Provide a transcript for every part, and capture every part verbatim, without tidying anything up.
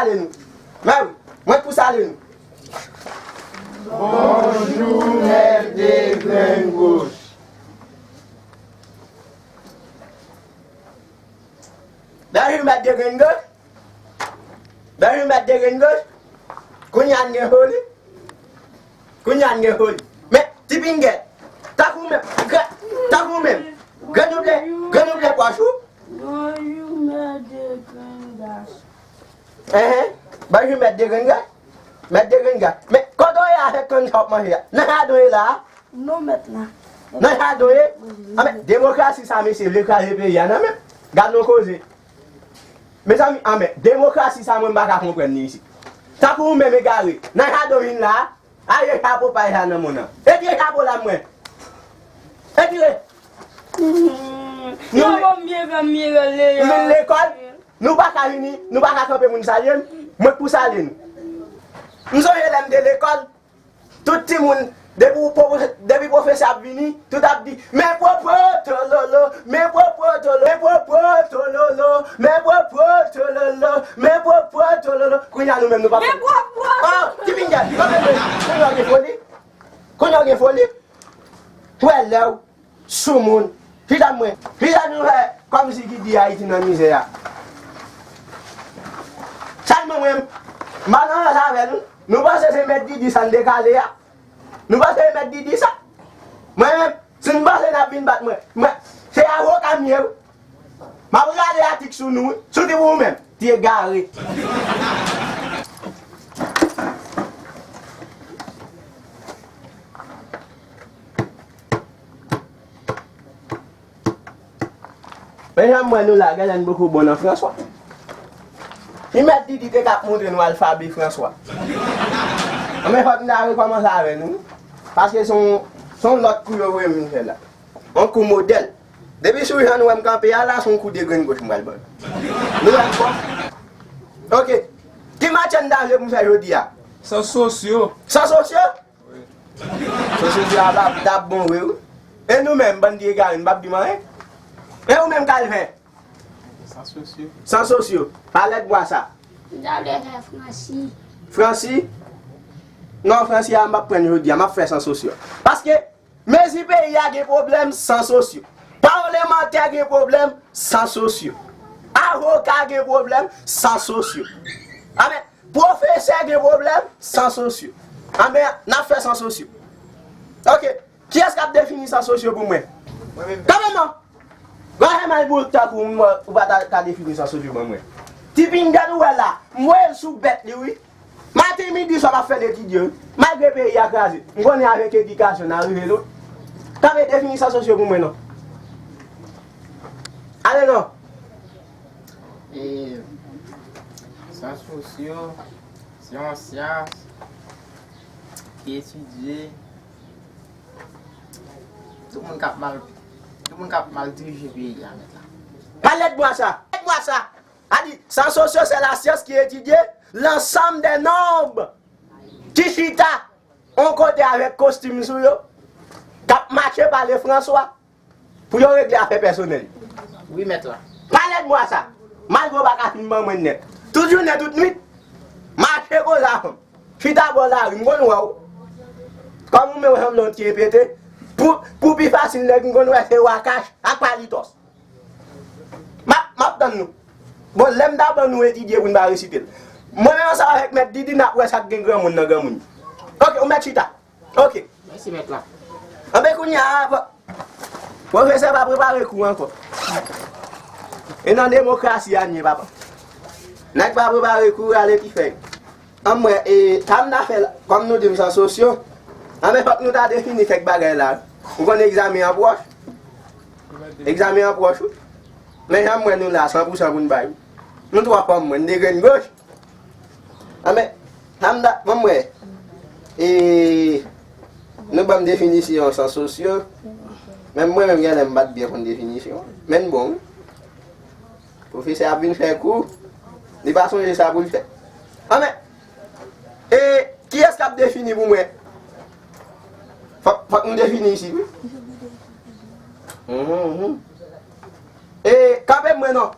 Sale nou. Mwen wi, mwen k pou sale nou. Bonjou, mèt Degrenn Goch. Bonjou, mèt Degrenn Goch. Bonjou, mèt Degrenn Goch. Kounye a n gen foli. Kounye a n gen foli. Men, ti pingèt. Tankou menm. Tankou menm. Grenn ou byen, grenn ou byen pwòch ou. Bonjou, mèt Degrenn Goch. Enhen. Bonjou, mèt Degrenn Goch. Mèt Degrenn Goch. Men, kote w ye avèk kann sa w ap manje a? Nan jaden w ye la a? Non, mèt la. Nan jaden w ye? Anben, demokrasi sa, mesye, vle kraze peyi a nan men. Gad yon koze. Mezanmi, anben, demokrasi sa, mwen, m pa ka konprann li isit. Tankou ou menm egare. Nan jaden w vin la a? Aye chapo pay la nan moun nan. Etire chapo la mwen. Etire. Nou vin lekòl, nou pa ka vini, nou pa ka kanpe moun salye n. Mwen k pou sale n. M sonje lè m te lekòl, tout timoun, depi pwo-, depi pwofesè ap vini, tout ap di, men pwopo tololo, men pwopo tololo, men pwopo tololo, men pwopo tololo, men pwopo tololo. Kounye a nou menm nou pa fè. Men pwopo. Oh, ti pingèt, kanpe mwen. Kounye a w gen foli. Kounye a w gen foli. Twè lè w. Soumoun. Chita mwen. Chita nou fè kòmsi ki di Ayiti nan mizè a. Sèlman mwen, m pa nan rans avè nou. Nou panse se mèt Didi sa n te kale a? Nou panse se mèt Didi sa? Mwen menm, si n panse n ap vin bat mwen, mwen, se avoka m ye wi. M ap rale atik sou nou wi. Sou ti pou ou menm. Ti egare. Men jan m wè nou la, genlè n poko bon nan Franswa. Si mèt Didi te ka ap montre nou alfabe Franswa. Anben fòk n ta rekòmanse avè nou. Paske se yon, se yon lòt kou yo voye m vin fè la. Yon kou modèl. Depi sou jan nou wè m kanpe a la, se yon kou Degrenn Goch m pral ban nou. Nou wè m fò? Oke. Ki match n ta vle pou m fè jodi a? Sans sociaux. Sans sociaux? Sans sociaux a t ap bon vre wi. E nou menm, bann vye gari, n p ap di m anyen. E ou menm, Kalven? Sans sociaux. Sans sociaux. Palèt bwa sa. M ta vle fè Fransi. Fransi? Non, Fransi a m p ap pran jodi a, m ap fè sans sociaux. Paske mezi peyi a gen pwoblèm, sans sociaux. Pawlemantè gen pwoblèm, sans sociaux. Avoka gen pwoblèm, sans sociaux. Anben, pwofesè gen pwoblèm, sans sociaux. Anben, n ap fè sans sociaux. Oke. Kiyès k ap defini sans sociaux pou mwen? Mwen menm. Kanmenm non! Gade mal boul tankou m, ou pa ta ka defini sans sociaux ban mwen. Ti pingèt ou wè la, m voye l sou bèt li wi. Maten, midi, swa m ap fè l etidye wi. Malgre peyi a kraze, m konnen avèk edikasyon n a rive lwen. Kanpe defini sans sociaux pou mwen non. Ale non. E, sans sociaux, se yon syans ki etidye tout moun k ap mal, tout moun k ap mal dirije peyi a mèt la. Palèt bwa sa. Palèt bwa sa. A di, sans sociaux, c'est la science qui étudie l'ensemble des nombres. Ki chita yon kote avèk kostim sou yo, k ap mache pale Franswa pou yo regle afè pèsonèl. Wi, mèt la. Palèt bwa sa. Malgre w pa ka fin ban mwen nèt. Tout jounen, tout nwit, mache koze avè m. Chita bò lari, m konn wè w. Kòm ou menm w sanble yon ti repete, pou, pou pi fasil nèg m konn wè se Wakach ak Palitòs. M ap, m ap tann nou. Bon, lè m ta ban nou etidye pou n pa resite l. Mwen menm ansanm avèk mèt Didi n ap wè sa k gen granmoun nan granmoun. Oke, ou mèt chita. Oke. Mèsi mèt la. Anben kounye a, pwofesè pa prepare kou ankò. E nan demokrasi a n ye papa. Nèg pa prepare kou, rale ti fèy. Anmwey, e, sa m ta fè la, kòm nou di m sans sociaux, anben fòk nou ta defini kèk bagay la. Ou konn egzamen an pwòch? Egzamen an pwòch wi. Men jan m wè nou la, san pou san pou n bay. Nou twò fò mwen, m de grenn goch. Anben, sa m ta, ban m wè. E, nou ban m definisyon sans sociaux. Menm mwen menm genlè m pa t byen konn definisyon. Men n bon wi. Pwofesè ap vin fè kou, li pa sonje sa pou l fè. Anben, e kiyès k ap defini pou mwen? Fòk, fòk nou defini isit wi. Mhm, mhm. E kanpe mwen non.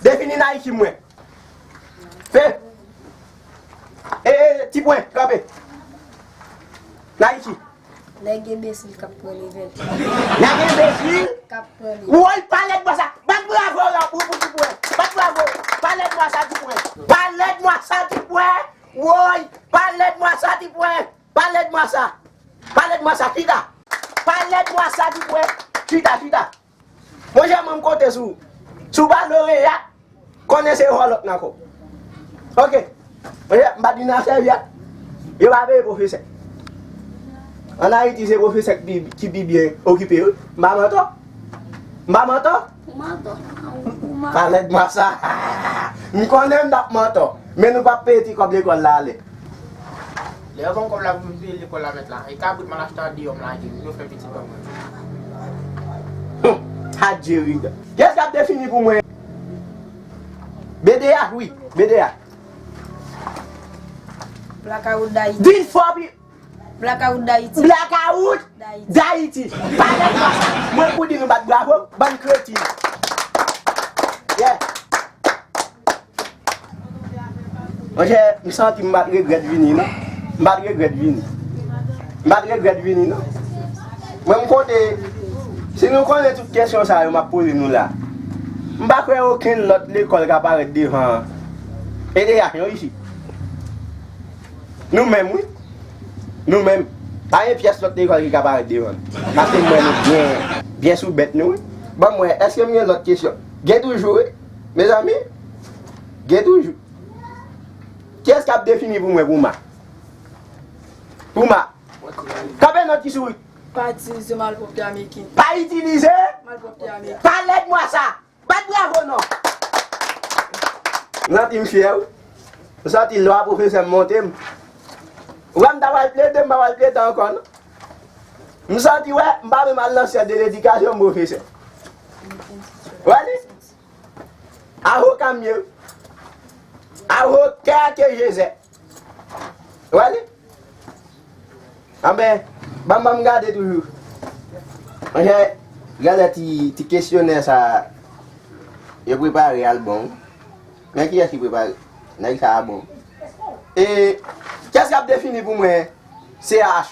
Defini Nike mwen. Fè. Ti pwen, kanpe. Nayiti. Nèg enbesil k ap pran level. Nèg enbesil. K ap pran level. Woy, palèd mwa sa. Bat bravo la pou, pou Ti pwen. Bat bravo. Palèd mwa sa Ti pwen. Palèd mwa sa Ti pwen. Woy, palèd mwa sa Ti pwen. Palèd mwa sa. Palèd mwa sa. Chita. Palèd mwa sa Ti pwen. Chita, chita. Monchè, mwen m konte sou ou. Si w pa loreya, konnen se vòlò k nan kò w. Oke. Monchè, m pa t vin a sèvyèt. Yo pa peye pwofesè. Ann Ayiti, se pwofesè ki pi, ki pi byen okipe, wi. M pa mantò. M pa mantò. Ou mantò. Ou mantò. Palèd mwa sa. M konnen m t ap mantò. Men nou p ap peye ti kòb lekòl la ale. Lè yo ban m kòb la pou m peye lekòl la mèt la, e kabrit m al achte andeyò m lage, m yo fè pitit ban mwen. Hum, adje Rida. Kiyès k ap defini pou mwen? B D H, wi, B D H. Blakawout Dayiti. Di l fò pi. Blakawout Dayiti. Blakawout Dayiti. Dayiti. Palèd mwa sa. Mwen pou di nou bat bravo, bann kretin. Yeah. Monchè, m santi m pa t regrèt vini, non. M pa t regrèt vini. M pa t regrèt vini, non. Mwen, m konte, si nou konnen tout kesyon sa yo m ap poze nou la, m pa kwè okenn lòt lekòl ka parèt devan E D H non isit. Nou menm, wi. Nou menm. Pa gen pyès lòt lekòl ki ka parèt devan nou. Paske m wè nou byen, byen sou bèt nou, wi. Ban m wè, èske m gen lòt kesyon? Gen toujou, wi. Mezanmi, gen toujou. Kiyès k ap defini pou mwen Puma? Puma. Kanpe non ti sourit. Pa itilize malpwòpte ameriken. Pa itilize. Malpwòpte ameriken. Palèd mwa sa. Bat bravo non. M santi m fyè, wi. M santi lwa pwofesè m monte m. Ou wè m ta pral plede, m pa pral plede ankò, non. M santi, wè, m pa menm al nan syèl de ledikasyon, m pwofesè. Wè li? Avoka m ye, wi. Avoka ke Jezè. Wè li? Anben, ban m, ban m gade toujou. Monchè, genlè ti, ti kesyonè sa, yo prepare al bon. Men kiyès ki prepare? Nèg sa a bon. E, kiyès k ap defini pou mwen C H?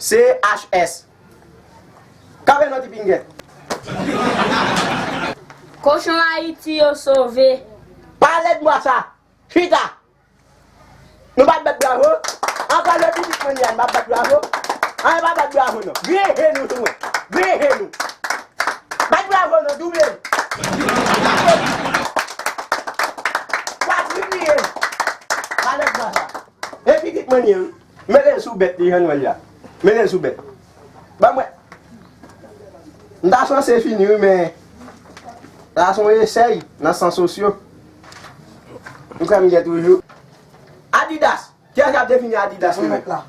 C H S. Kanpe non ti pingèt. Kochon Ayiti yo sove. Palèd mwa sa. Chita. Nou pa t bat bravo. Ankò lè pitit mwen li a, n pa t bat bravo. An, n pa bat bravo non. Griyen je nou sou mwen. Griyen je nou. Bat bravo non, double. Kwatripliye. Palèd mwa sa. E pitit mwen li ye, wi. Mete l sou bèt li, jan n wè l la. Mete l sou bèt. Ban mwen. M ta sanse fini, wi, men sa se yon esèy nan sans sosyo. M kwè m gen toujou. Adidas. Kiyès k ap defini Adidas, wi, mèt la?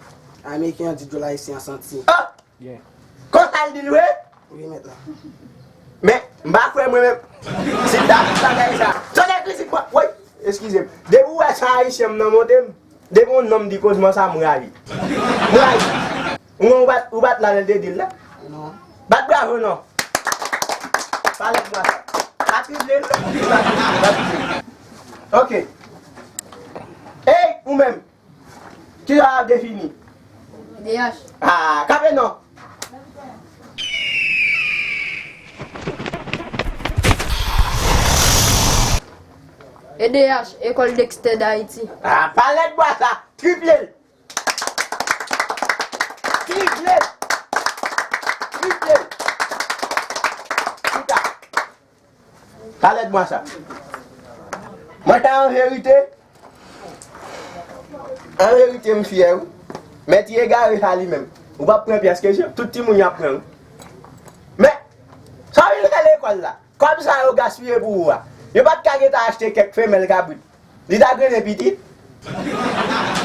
Ameriken an di djòl ayisyen an santi. Ah! Konsa l di l vre? Wi, mèt la. Men, m pa kwè mwen menm. Si m ta di bagay sa. Tande kritik mwen. Woy, eskize m. Depi w wè san ayisyen m nan monte m, depi yon nonm di kozman sa, m rayi. M rayi. Ou, ou bat, ou bat la lè l te di l la? Non. Bat bravo non. Palèd mwa sa. Pa trible l. Pa trible, pa trible. Ok. Ey, ou menm. Kisa w ap defini? D H. Ah, kanpe non. E D H, École Dexter d'Haïti. Ah, palèd mwa sa. Triple l. Triple l. Triple l. Chita. Palèd mwa sa. Mwen ta an verite, an verite m fyè wi. Men ti egare sa li menm. Ou p ap pran pyès kesyon, tout timoun y ap pran wi. Men, sa w vin fè lekòl la? Kòb sa yo gaspiye pou ou a. Yo pa t ka gentan achte kèk femèl kabrit. Li ta grennen pitit.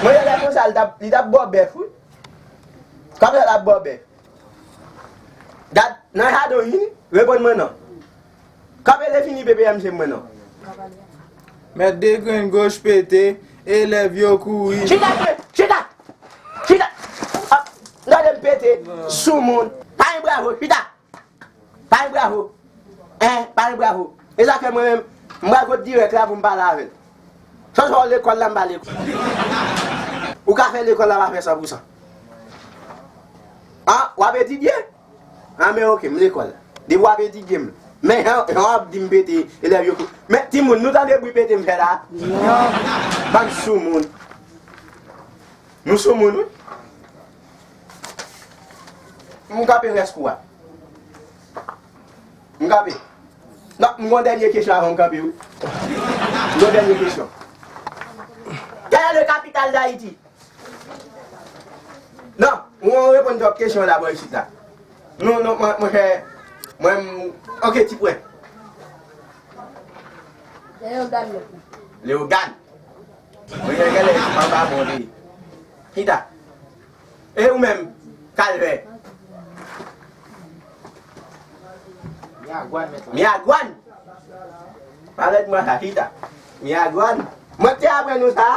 Mwen lè konsa li t ap, li t ap ba w bèf wi. Kòb sa t ap ba w bèf. Gad, nan jaden w vini, reponn mwen non. Kanpe lè fini P P M se mwen non. Mèt de grenn goch pete, elèv yo kouri. Chita, chita, chita. Ap, gade m pete, soumoun. Pa gen bravo, chita. Pa gen bravo. Hein, pa gen bravo. E sa fè mwen menm, m pral kot dirèk la pou m pale avè l. Chonje w lekòl la m pa lekòl. Ou ka fè lekòl la pa fè san pou san. An, w ap etidye? An, men oke, m lekòl. Depi w ap etidye m. Men jan, jan w ap di m pete elèv yo kou. Men timoun, nou tande bri pete m fè la? Bann soumoun. Nou soumoun, wi. M kanpe rès kou a. M kanpe. Non, m gon dènye kesyon avan m kanpe, wi. M gon dènye kesyon. Quelle est le capitale d'Haïti? Non, mwen reponn dòt kesyon la bò isit la. Non, non, mwen, mwen fè, mwen, m- ok, ti pwen. Leyogàn. Leyogàn. Mwen gen lè anba bon li. Chita. E ou menm, Kalvè? Miragwàn, mèt la. Miragwàn. Palèt mwen sa, chita. Miragwàn. Mwen te aprann ou sa.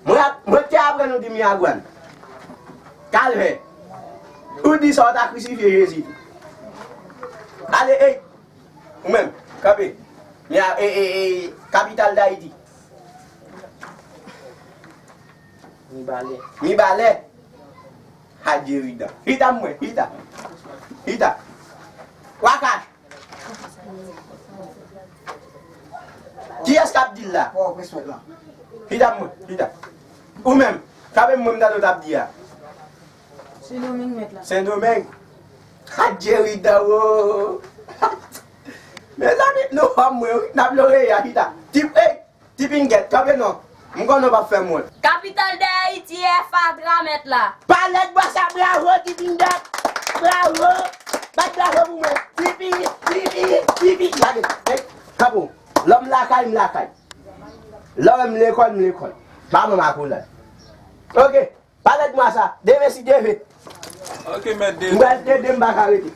Mwen, ap- mwen te aprann ou di Miragwàn. Kalvè. Ou di sa, ou ta krisifye Jezi. Ale, ey. Ou menm, kanpe. Mira, e, e, e, kapital Dayiti. Mibalè. Mibalè. Adye Rida. Chita mwen, chita. Chita. Wakach. Kiyès k ap di l la? Pòtoprens mèt la. Chita mwen, chita. Ou menm, kanpe mwen m tande w t ap di a. Sendomeng mèt la. Sendomeng. Adye Rida, wo. Mezanmi, nou fanm mwen, wi. N ap lore a, chita. Ti, ey, Ti Pingèt, kanpe non. M konnen w p ap fè m wont. Kapital de Ayiti, e fatra mèt la. Palèt bò sa, bravo, Ti Pingèt. Bravo. Bat bravo pou mwen. Ti Pi, Ti Pi, Ti Pi. Gade, ey, kanpe w. Lè m lakay, m lakay. Lè m lekòl, m lekòl. Pa ban m akolad. Ok. Palèt mwa sa. Demen si Dye vle. Ok, mèt de. M pral plede, m pa ka rete.